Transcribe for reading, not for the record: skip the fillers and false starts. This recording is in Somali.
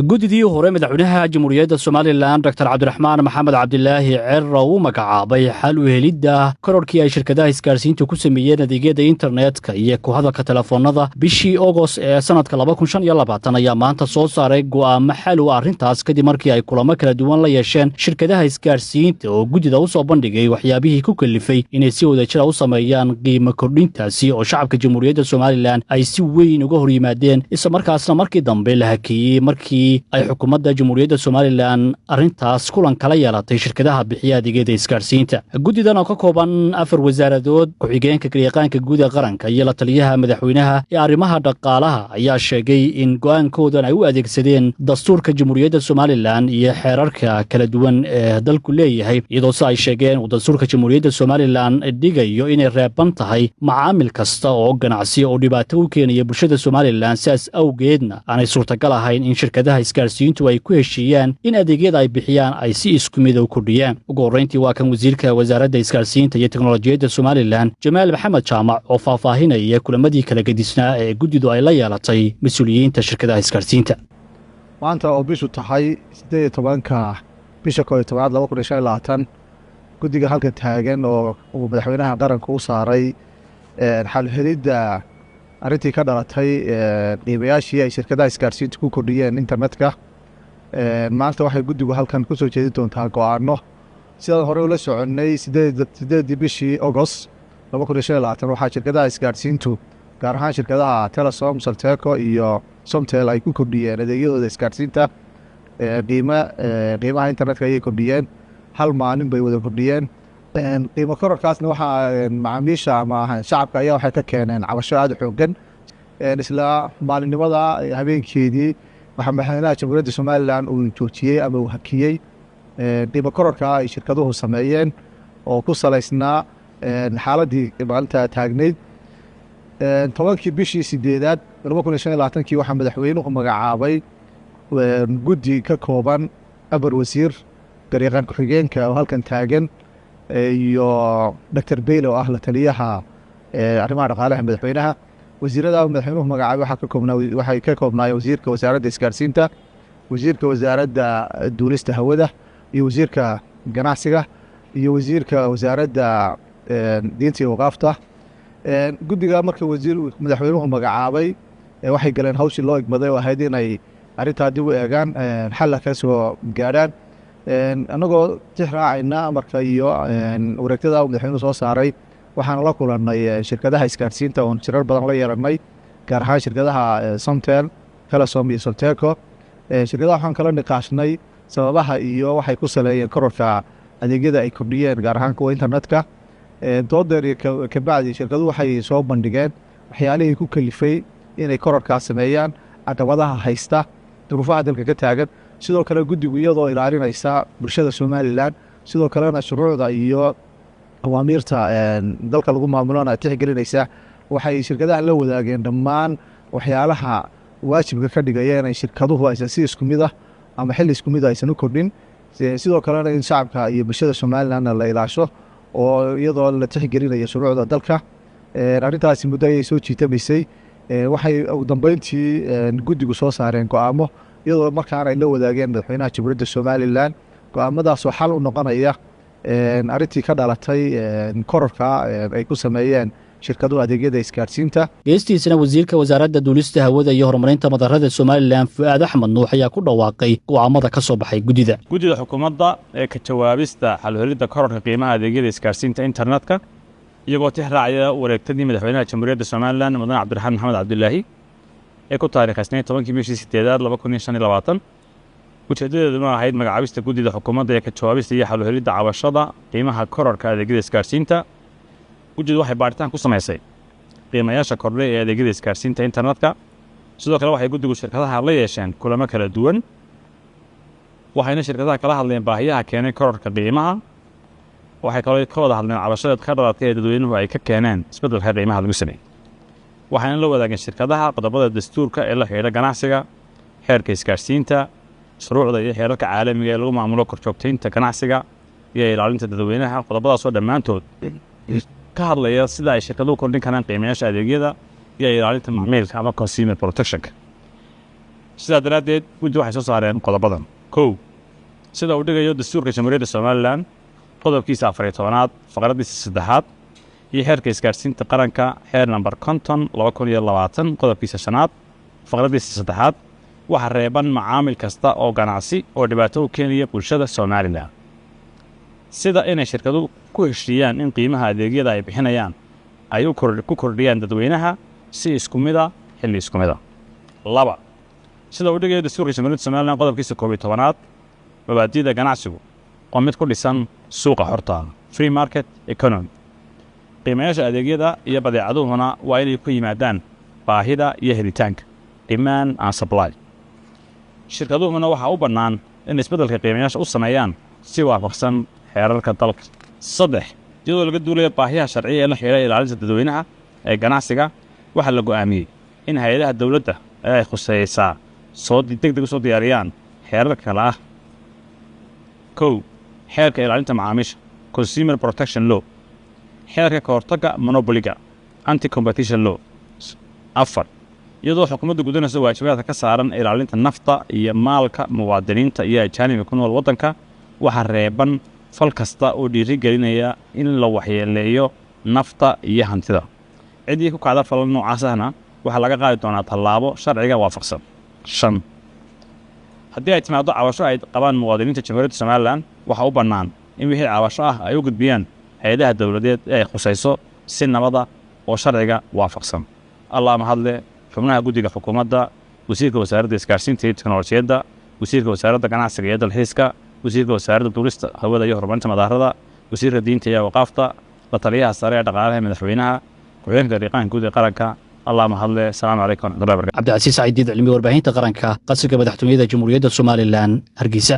Guddidii hore madaxweynaha Jamhuuriyadda Somalilan, Doctor Cabdiraxmaan Maxamed Cabdilaahi Cerra, uu magacaabay xal u helidda kororhkii ay shirkadaha isgaarsiinta ku sameeyeen adeegyada internetka iyo ku hadalka telefoonada bishii Ogost ee sanadka 2025, ayaa maanta soo saaray go'aamo xal u arrintaas, kadib markii ay kulamo kala duwan la yeesheen shirkadaha isgaarsiinta oo guddida u soo bandhigay waxyaabihii ku kalifay inay si wadajira u sameeyaan qiimo kordhintaasi, oo shacabka Jamhuuriyadda Somalilan ay si weyn uga hor yimaadeen, islamarkaasna markii dambe la hakeeyey markii ay xukuumadda Jamhuuriyadda Somalilan arrintaas kulan kala yeelatay shirkadaha bixiya adeegyada isgaarsiinta. Guddidan oo ka kooban afar wasaaradood, ku-xigeenka garyaqaanka guud ee qaranka iyo la taliyaha madaxweynaha ee arrimaha dhaqaalaha, ayaa sheegay in go'aankoodan ay u adeegsadeen dastuurka Jamhuuriyadda Somalilan iyo xeerarka kala duwan ee dalku leeyahay, iyadoo si ay sheegeen uu dastuurka Jamhuuriyadda Somalilan dhigayo inay reeban tahay macaamil kasta oo ganacsi oo dhibaato u keenaya bulshada Somalilan, sidaas awgeedna aanay suurtagal ahayn in shirkadaha isgaarsiintu ay ku heshiiyaan in adeegyada ay bixiyaan ay si isku mid u kordhiyaan. Ugu horrayntii, waa kan wasiirka wasaaradda isgaarsiinta iyo teknolojiyadda Somalilan, Jamaal Maxamed Jaamac, oo faahfaahinaya kulamadii kala gedisnaa ee guddidu ay la yeelatay mas-uuliyiinta shirkadaha isgaarsiinta. Maanta oo bishu tahay 18-ka bisha 11aad 2025, guddiga halkan taagan oo uu madaxweynaha qaranka u saaray xalhelidda arrintii ka dhalatay qiimayaashii ay shirkadaha isgaarsiinta ku kordhiyeen internetka, maanta waxay guddigu halkan ku soo jeedin doontaa go-aano. Sidaan horey ula soconnay, 8-dii bishii Ogost 2025 waxaa shirkadaha isgaarsiintu, gaar ahaan shirkadaha Telesom, Solteco iyo Somtel, ay ku kordhiyeen adeegyadooda isgaarsiinta qiima qiimaha internetka ayay kordhiyeen. Hal maalin bay wada kordhiyeen. Qiimo kororkaasna waxaa macaamiisha ama shacabka ayaa waxay ka keeneen cabasho aada u xoogan. Isla maalinimada habeenkeedii waxaa madaxweynaha Jamhuuriyadda Somalilan uu joojiyey ama uu hakiyey qiimo kororka ay shirkaduhu sameeyeen oo ku salaysnaa xaaladdii maalinta taagneyd. 10-kii bishii sideedaad 2025-kii waxaa madaxweynuhu magacaabay guddi ka kooban afar wasiir, garyaqaan ku-xigeenka oo halkan taagan iyo Doctor Beyle oo ah la taliyaha arrimaha dhaqaalaha madaxweynaha. Wasiirada madaxweynuhu magacaabay waxaa ka koobnaa waxay ka koobnaayeen wasiirka wasaaradda isgaarsiinta, wasiirka wasaaradda duulista hawada iyo wasiirka ganacsiga iyo wasiirka wasaaradda diinta iyo waqaafta. Guddiga marka wasiir madaxweynuhu magacaabay waxay galeen hawshii loo igmaday oo ahayd inay arrintaa dib u eegaan, xalla ka soo gaadhaan. Annagoo tix raacayna amarka iyo wareegtada madaxweynuhu soo saaray, waxaanu la kulannay shirkadaha isgaarsiinta oon shirar badan la yeelanay, gaar ahaan shirkadaha Somtel, Telesom iyo Solteco. Shirkadaha waxaan kala niqaashnay sababaha iyo waxay ku saleeyeen kororka adeegyada ay kordhiyeen, gaar ahaan kuwa internetka. Doodeer iyo kabacdi, shirkaduhu waxay soo bandhigeen waxyaalihii ku kalifay inay kororkaas sameeyaan, caqabadaha haysta, duruufaha dalka ka taagan. Sidoo kale guddigu, iyadoo ilaalinaysa bulshada Somalilan, sidoo kalena shuruucda iyo awaamiirta dalka lagu maamulona tixgelinaysa, waxay shirkadaha la wadaageen dhammaan waxyaalaha waajibka ka dhigaya inay shirkaduhu aysan si isku mid ah ama xilli isku mid aysan u kordhin, sidoo kalena in shacabka iyo bulshada Somalilanna la ilaasho oo iyadoo la tixgelinayo shuruucda dalka. Arrintaasi muddo ayay soo jiitamaysay. Waxay ugu dambeyntii guddigu soo saareen go-aamo, iyadoo markaana ay la wadaageen madaxweynaha Jamhuuriyadda Somalilan, go-aamadaasoo xal u noqonaya arrintii ka dhalatay kororka ay ku sameeyeen shirkaduhu adeegyada isgaadhsiinta. Geestiisana, wasiirka wasaaradda duulista hawada iyo horumarinta madarada Somalilan, Fu'aad Axmed Nuux, ayaa ku dhawaaqay go'aamada ka soo baxay guddida. Guddida xukuumadda ee ka jawaabista xalhelidda kororka qiimaha adeegyada isgaadhsiinta internetka, iyagoo tix raacaya wareegtadii madaxweynaha Jamhuuriyadda Somalilan, Mudane Cabdiraxmaan Maxamed Cabdilaahi, ee ku taariikhaysnay 10-kii bishii sideedaad 2025, ujeeddadeeduna ahayd magacaabista guddida xukuumadda ee ka jawaabista iyo xalhelidda cabashada qiimaha kororka adeegyada isgaadhsiinta. Guddidu waxay baaritaan ku samaysay qiimayaasha kordhay ee adeegyada isgaadhsiinta internetka. Sidoo kale, waxay guddigu shirkadaha la yeesheen kulamo kala duwan, waxayna shirkadaha kala hadleen baahiyaha keenay kororka qiimaha. Waxay kaloo ka wada hadleen cabashada ka dhalatay ee dadweynuhu ay ka keeneen isbeddelka qiimaha lagu sameeyey, waxayna la wadaageen shirkadaha qodobada dastuurka ee la xidhiidha ganacsiga, xeerka isgaadhsiinta, shuruucda iyo xeerarka caalamiga ee lagu maamulo korjoogtaynta ganacsiga iyo ilaalinta dadweynaha, qodobadaasoo dhammaantood ka hadlaya sida ay shirkaduhu kordhin karaan qiimayaasha adeegyada iyo ilaalinta macmiilka ama consumer protectionka. Sidaa daraaddeed, guddi waxay soo saareen qodobadan. Kow, sida uu dhigayo dastuurka Jamhuuriyadda Somalilan qodobkiisa 14aad faqraddiisa saddexaad iyo xeerka isgaadhsiinta qaranka xeer namber 50/2020 qodobkiisa shanaad faqraddiisa saddexaad, waxaa reeban macaamil kasta oo ganacsi oo dhibaato u keenaya bulshada Somalilan, sida inay shirkadu ku heshiiyaan in qiimaha adeegyada ay bixinayaan ay ku kordhiyaan dadweynaha si isku mida xilli isku mida. Laba, sida uu dhigayo dastuurka Jamhuuriyadda Somalilan qodobkiisa 11aad, mabaadi'da ganacsigu waa mid ku dhisan suuqa xorta, free market economy. Qiimayaasha adeegyada iyo badeecaduhuna waa inay ku yimaadaan baahida iyo helitaanka, demand and supply. Shirkaduhuna waxaa u bannaan in isbeddelka qiimayaasha u sameeyaan si waafaqsan xeerarka dalka. Saddex, iyadoo laga duulayo baahiyaha sharciya ee la xidhiidha ilaalinta dadweynaha ee ganacsiga, waxaa la go'aamiyey in hay-adaha dowladda ee ay khuseysaa soo deg deg u soo diyaariyaan xeerarka kale ah: Kow, xeerka ilaalinta macaamiisha, Consumer Protection Law; xeerka ka hortagga monopoliga, Anti Competition Law. Afar, iyadoo xukuumaddu gudanayso waajibaadka ka saaran ilaalinta nafta iyo maalka muwaadiniinta iyo ajaanibiga ku nool waddanka, waxaa reeban fal kasta oo dhiiri gelinaya in la waxyeeleeyo nafta iyo hantida. Ciddii ku kacda falal noocaas ahna waxaa laga qaadi doonaa tallaabo sharciga waafaqsan. Shan, haddii ay timaado cabasho ay qabaan muwaadiniinta Jamhuuriyadda Somalilan, waxaa u bannaan in wixii cabasho ah ay u gudbiyaan hay-adaha dowladeed ee ay khusayso si nabada oo sharciga waafaqsan. Allah mahadle, xubnaha guddiga xukuumadda, wasiirka Wasaaradda Isgaarsiinta iyo Teknolojiyadda, wasiirka Wasaaradda Ganacsiga iyo Dalxiiska, wasiirka Wasaaradda Duulista Hawada iyo Horumarinta Madaarada, wasiirka Diinta iyo Awqaafta, la taliyaha sare ee dhaqaalaha madaxweynaha, ku-xigeenka garyaqaanka guud ee qaranka. Allah mahadle. Asalaamu calaykum waraxmatullahi barakatu. Cabdicasiis Caydiid Cilmi, warbaahinta qaranka, qasriga madaxtooyada Jamhuuriyadda Somalilan, Hargeysa.